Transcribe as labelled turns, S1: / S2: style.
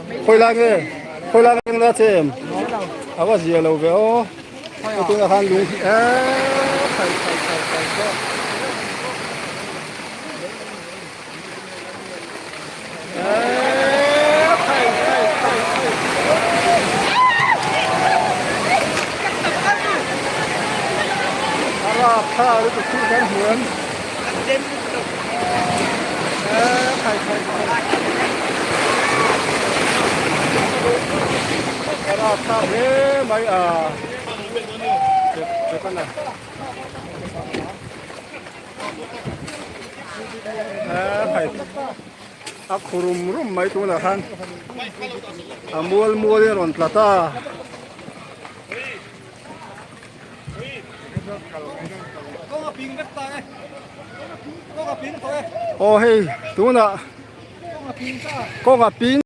S1: Khawi lai nge? Khawi lai nge na che em? A va zia lo ve aw. Tunah khan lung hi eee khai khai khai khai khai. Eee khai khai khai khai. A rapthlak lutuk chu kan hmu em? Hle mai a a khu rum rum mai tunah khan a mual mual in a rawn tla ta. Aw hei tunah kawng a ping.